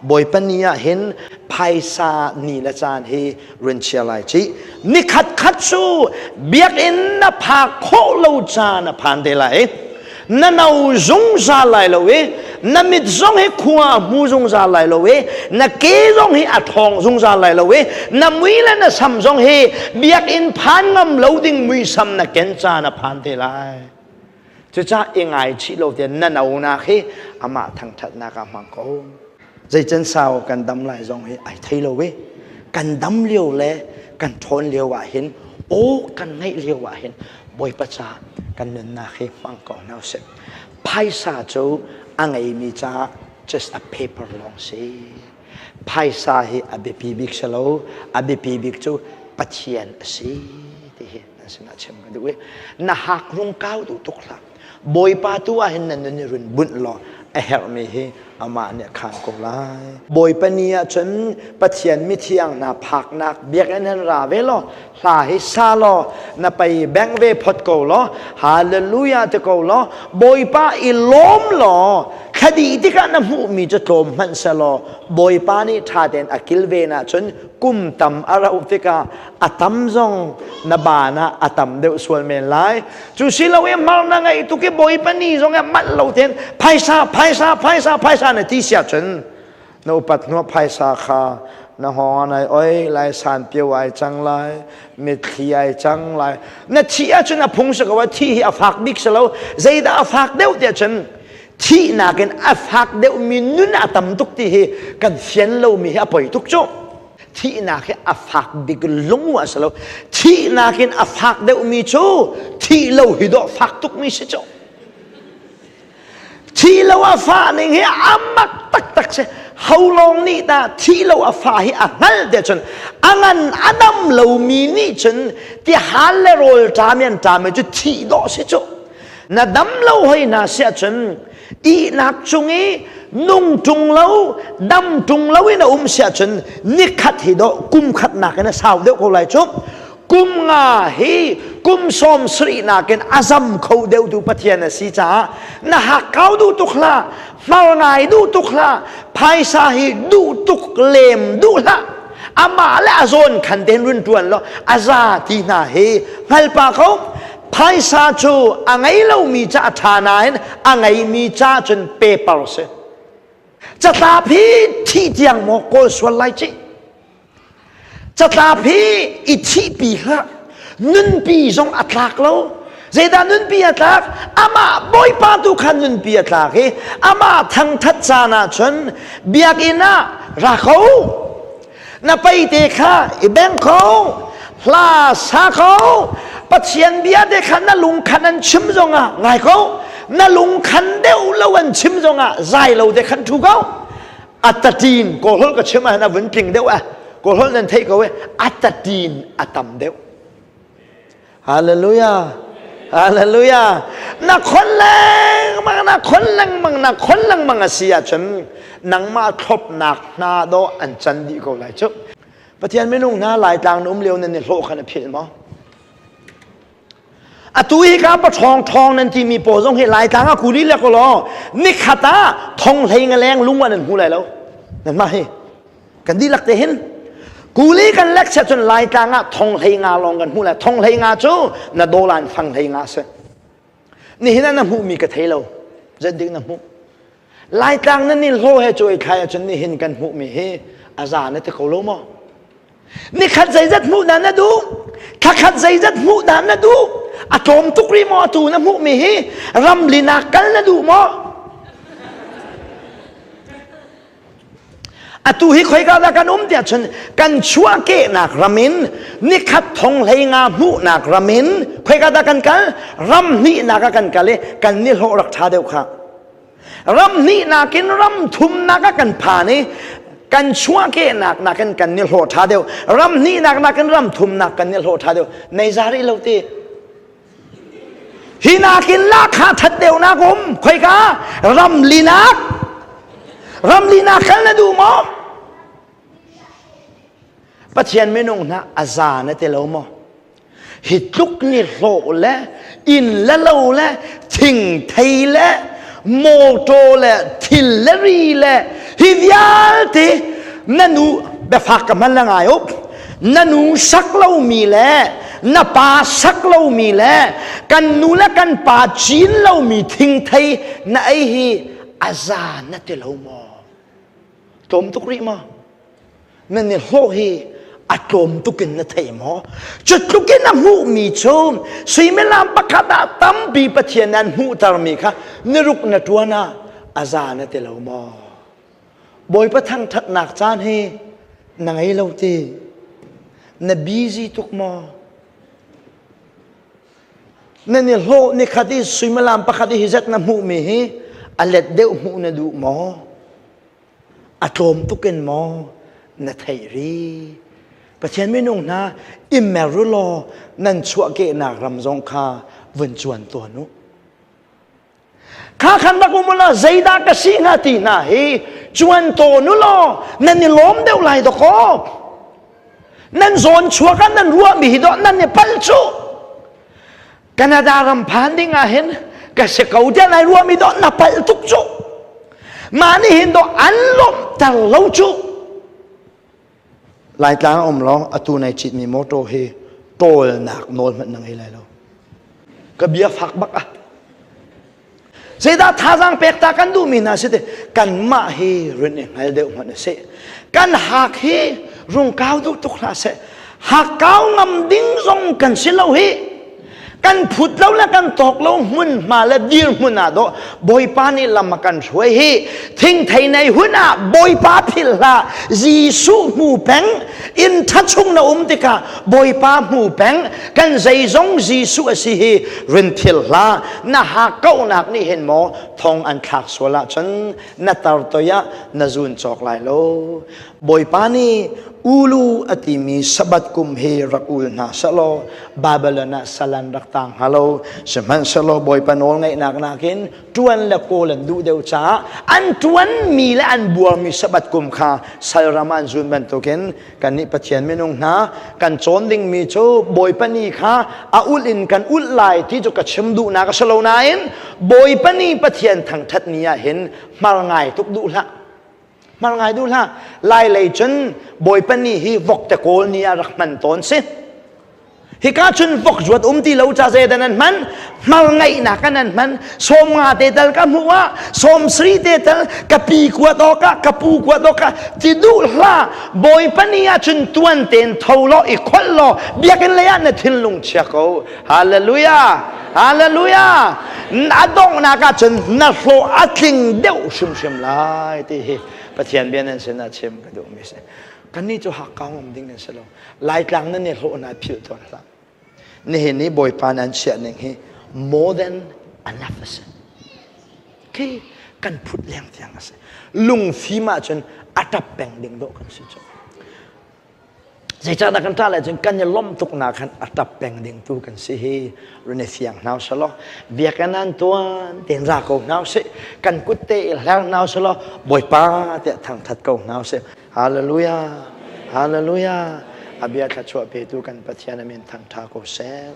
Bawipa ni ah hin phaisa ni le caan hi run chia lai ci. Nikhat khat cu biakinn na phak khawh lo caan a phan te lai. Na no zungzal lai lo i na mit zong hi khua hmu zungzal lai lo i na ke zong hi a thawng zungzal lai lo i na mui le na sam zong hi biakinn phan ngam lo ding muisam na ken caan a phan te lai. Cucaah i ngaichih lo tiah na nonak hi amah thangṭhatnak ah hmang ko. Zeicen sau kan dam lai zong hi ai thei lo i kan dam lio le kan ṭhawn lio ah hin aw kan ngeih lio ah hin Bawipa ca kan nunnak hi hmang ko hna usih. Phaisa cu a ngeimi caah just a paper lawng si. Phaisa hi a biapi bik si lo, a biapi bik cu Pathian a si ti hi nan sinah chim ka duh i na hak rung kau duh tuk hlah. Bawipa tu ah hin na nun i run bunh law a herhmi hi amah nih a khaan ko lai. Bawipa ni ah cun Pathian mithiang hna phaknak biakinn hin ra ve law hla hi sa law na pei beng ve phot ko law hallelujah ti ko law Bawipa i lawm law thladih tikah na hmuhmi cu tlawm hmanh selaw Bawipa nih ṭha tein a kilven ahcun kum tam a rauh tikah a tam zong na baan ah a tam deuh sual men lai. Cu si lo i mar na ngeih tuk i Bawipa ni zong ah manh lo tein phaisa phaisa phaisa phaisa na ti sia cun na upat hnuah phaisa kha na hngawng ah nai oi lai san pio ai cang lai mitthli ai cang lai na thih ahcun a phung si ko a thih hi a fak bik si lo zeidah a fak deuh tiah cun thihnak in a fak deuh mi nun a tam tuk ti hi kan fian lomi hi a poi tuk cu thihnak hi a fak bik lung a si lo thihnak in a fak deuhmi cu thih lo hi dawh fak tukmi si cu thih lo a fah ning hi a mak taktak si holong nih dah thih lo a fa hi a hngal te cun a ngan a dam lomi nih cun ti hal le rawl ṭam an ṭam cu thih dawh si cu na dam lo hoi hna siah cun ihnak cung i nung ṭung lo dam ṭung lo in a um siah cun nikhat hi dawh kum khat nakin a sau deuh ko lai cu kum nga hi kum 70 nakin a zam kho deuh tu Pathian a si caah na hakkau duh tuk hlah hmar ngai duh tuk hlah phaisa hi duh tuk lem duh hlah amah le a zawn khan ten run ṭuan law a za ti hna hi hngal pa ko Phaisa cu a ngei lomi ca a ṭha nain a ngeimi ca cun paper si. Catlap hi thih tiang maw kawl sual lai cih. Catlap hi i thihpi hlah. Nunpi zong a tlak lo. Zeidah nunpi a tlak? Amah Bawipa tu khan nunpi a tlak i amah thangṭhat caan ah cun biakinn ah ra ko. Na peite kha i beng ko hla sa ko Pathian bia te kha na lungkhan an chim zongah ngai ko na lungkhan deuh lo an chim zongah zai lo te khan thu ko atatin kawlhol ka chim ah na vun tling deuh a kawlhol nan theih ko e atatin a tam deuh Hallelujah. Hallelujah. Na khon lengmang, na khon lengmang, na khon lengmang a si ahcun nangmah thlopnak hna dawh an can dih ko lai cu. Pathian minung hna Laitlang na um lio nan i hlawh khan a philh maw? Atu hi ka pa ṭhawng ṭhawng nan timi pawl zong hi Laitlang ah kuli le ko law nikhat ah thong hlei nga leng lung an hmu lai lo. Nan mah hi kan dihlak te hin kuli kan lek cun laitlang ah thong hlei nga lawng kan hmuh lai thong hlei nga cu na dolan fang hlei nga si nihin ah na hmuhmi ka thei lo zedik na hmuh laitlang na ni hlaw he cuai thlai ahcun nihin kan hmuhmi hi a za na ti ko lo maw nikhat zeizat hmuh dah na duh thlakhat zeizat hmuh dah na duh a tlawm tuk rih maw atu na hmuhmi hi ramlinak kal na duh maw Atu hi khoika dah kan um tiah cun kan chuahkehnak ram in nikhat thong hlei nga hmuhnak ram in khoika dah kan kal ram hnihnak ah kan kal i kan nihlawh rak ṭha deuh kha ram hnihnak in ram thumnak ah kan phan i kan chuahkehnak nakin kan nihlawh ṭha deuh ram hnihnak nakin ram thumnak kan nihlawh ṭha deuh nei za rih lo ti Hi nakin lahkhah that deuhnak um khoika ram linak ram linak kal na duh maw Pathian minung hna a za na ti lo maw hi tluk ni hlawh le inn le lo le thing thei le motor le thil le ri le Hi vialte na nu biafak ka hman la ngai up. Na nu sak lomi le na pa sak lomi le kan nu le kan pa cin lomi thingthei na ei hi a za na ti lo maw? Tlawm tuk rih maw? Nan i hlawh hi a tlawm tuk in na thei maw? Cu tluk in a hmuhmi cu suimilam pakhat ah tampi Pathian an hmuhtermi kha niruk na ṭuan ah a za na ti lo maw? Bawipa thangṭhatnak caan hi na ngei lo ti? Na busy tuk maw? Nan i hlawh nikhat i suimilam pakhat i hi zat na hmuhmi hi a let deuh hmuh na duh maw? A tlawm tuk in maw na theih ri? Pathian minung hna i mer u law nan chuahkehnak ram zong kha vun cuan tuan u. Kha khan rak um u law zeidah ka si hnga ti hna hi cuan tawn u law nan i lawm deuh lai dawkaw. Nan zawn chuak ah nan ruahmi hi dawh nan i palh cu. Canada ram phan ding ah hin ka si ko tiah nai ruahmi dawh na palh tuk cu. Mah nih hin dawh an lawmhter lo cu. Laitlang um lo atu nai citmi motor hi tawlnak nawl hmanh na ngei lai lo. Ka bia fak bak ah. Zeidah thazaang pek ta kan duhmi hna si ti kanmah hi run i hngal deuh hmanh a si. Kan hak hi rung kau duh tuk hlah seh. Hak kau ngam ding zong kan si lo hi. Kan phut lo le kan tawk lo hmunhma le dirhmun ah dawh Bawipa nih lam a kan hruai hi. Thingthei nei hun ah Bawipa philh hlah. Jesuh hmu peng inn ṭha chung na um tikah Bawipa hmu peng kan zeizong Jesuh a si hi rin thil hlah na hakkauhnak nih hin maw thong an thlak sual ahcun na tar toi ah na zun cawk lai lo Bawipa nih ulu a timi Sabbath kum hi rak ul hna selaw Babylon ah sal an rak tang hnga lo sihmanhsehlaw Bawipa nawl ngaihnak nakin ṭuan le kawl an duh deuh caah an ṭuanmi le an buarmi Sabbath kum kha salram ah an zun bantukin kannih Pathian minung hna kan cawn dingmi cu Bawipa ni kha a ulh in kan ulh lai ti cu ka chim duhnak a si lo nain Bawipa ni Pathian thangṭhat ni ah hin hmar ngai tuk duh hlah hmar ngai duh hlah lai lei cun Bawipa ni hi vok te kawl ni ah rak hman tawn si Hika cun vok zuat um ti lo ca zeidah nan hman? Hmal ngaihnak ah nan hman. 50 te tal ka hmuh ah, 70 te tal ka pi kuat awk ah, ka pu kuat awk ah, ti duh hlah. Bawipa ni ah cun tuan tein tho law i kholh law biakinn lei ah na thinlung chia ko. Hallelujah! Hallelujah! A donghnak ah cun na hlawh a tling deuh hrimhrim lai ti hi Pathian bia nan sinah chim ka duhmi si. Kannih cu hakkau ngam ding kan si lo. Laitlang nan i hlawh na philh tawn hlah. Nihin ni Bawipa nan chiah ning hi more than enough a si. Khi kan phut leng tiang a si. Lungfim ahcun a ṭap peng ding dawh kan si cu. Zeicahdah kan ṭah lai cun kan i lawmh tuknak khan a ṭap peng ding tu kan si hi run i fiang hna usih biakinn an tuan tein ra ko hna usih kan kut te i hler hna usih law Bawipa tiah thangṭhat ko hna usih Hallelujah. Hallelujah. A bia thluachuah petu kan Pathian amin thangtha ko seh.